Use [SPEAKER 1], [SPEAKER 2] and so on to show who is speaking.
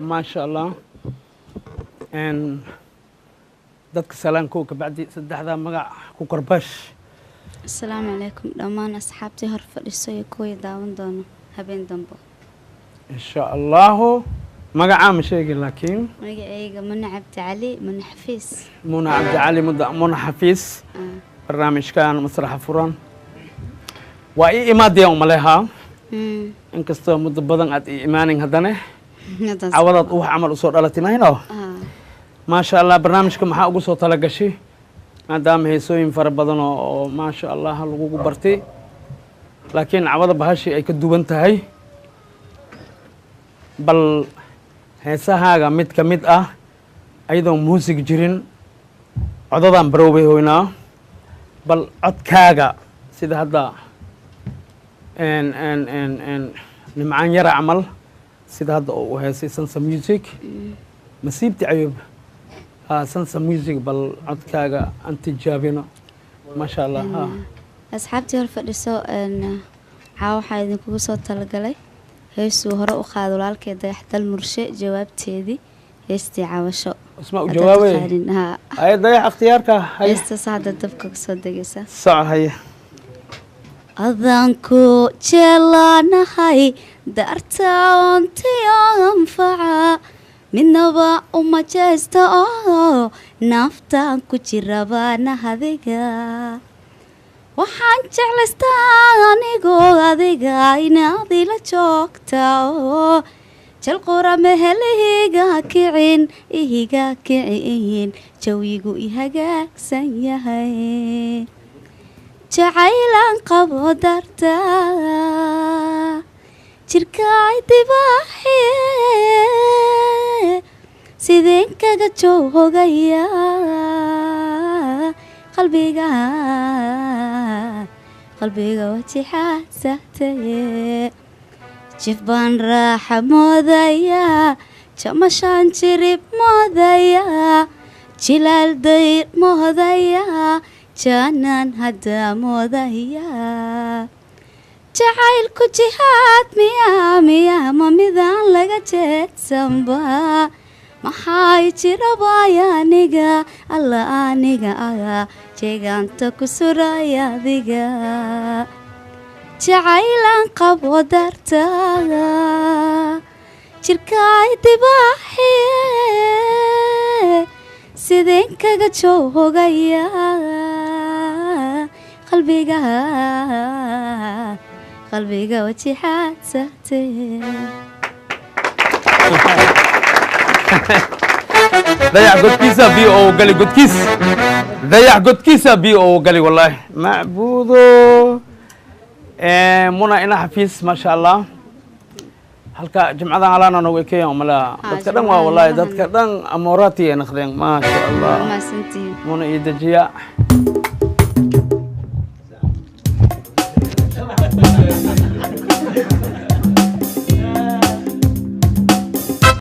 [SPEAKER 1] Maasha Allah. Dadka salaankow kabacdi saddexdaa magac ku karbaash.
[SPEAKER 2] Asalaamu calaykum dhammaan asxaabtii hor fadhiso iyo kuwii daawan doono habeen dambo.
[SPEAKER 1] Insha Allahu magacaa ma sheegi, laakiin
[SPEAKER 2] magacayga Muna Cabdi Cali, Muna Xafiis.
[SPEAKER 1] Muna Cabdi Cali, Muna Xafiis. Barnaamijkan Masraxa Furan waa ii imaadaya umalehaa, inkastoo muddo badan aad ii imaanin, haddana cawadaad uwax camal usoo dhalatay mahino. Maasha Allah. Barnaamijka maxaa ugu soo talagashay, maadaama heesooyin fara badan oo maasha Allah lagugu bartay, laakiin cawada bahashi ay ka duwan tahay? Bal heesahaaga mid ka mid ah, ayadoo muusig jirin, codadaan baroobay hoynaa. Bal codkaaga sida hadda Nimcaan Yara camal, sida hadda oo u heesay Sansa Music, Masiibti Cayub, Sansa Music, bal codkaaga aan tijaabino, maasha Allah, ha.
[SPEAKER 2] Asxaabtii hor fadhiso, caawa waxaa idinkugu soo talagalay heesuu hore u qaado walaalkee Dayaxdal Murshe, jawaabteedii, heestii Cabasho.
[SPEAKER 1] Isma u jawaabay. Haye, Dayax, ikhtiyaarka haye.
[SPEAKER 2] Heestaas hadda dabka kasoo degaysa.
[SPEAKER 1] Soco, haye.
[SPEAKER 2] Adanku jeelaanahay daarta ontiyo anfaca, midnaba uma jeesta oo naaftaan ku jirabaanahadiga. Waxaan jeclaystaa anigoo adiga inaad ila joogta oo jalqura mehelihiga kicin, ihiga kicin, jawigu i hagaagsan yahay, jacaylaan qabo darta jirkaay dibaaxiye, sideen kaga joogaya qalbiga, qalbiga wajixaasataye. Jif baan raaxa moodaya, jamashaan jirib moodaya, jilaal dayr moodaya, jaanaan hadda moodaya. Jacaylku jihaad miyaa, miyaa, ma midaan laga jeedsanba? Maxay jirabaya aniga, alla aniga aga jeegaanta ku suraya adiga, jacaylaan qabo dartaada jirkaay dibaaxiye, sideen kaga joogaya qalbiga, qalbiga wajixaadsatee.
[SPEAKER 1] Dayax godkiisa biyo oo gali, godkiis Dayax godkiisa biyo oo gali, wallaahi macbuudo. Muna ina Xafiis, maasha Allah. Halka jimcadan alaana noogu ekeeyan umalaa. Dadka dhan waa wallaahi, dadka dhan amoorati ay naqdeen, maasha Allah.
[SPEAKER 2] Mahadsantihiin.
[SPEAKER 1] Muna iyo dejiya.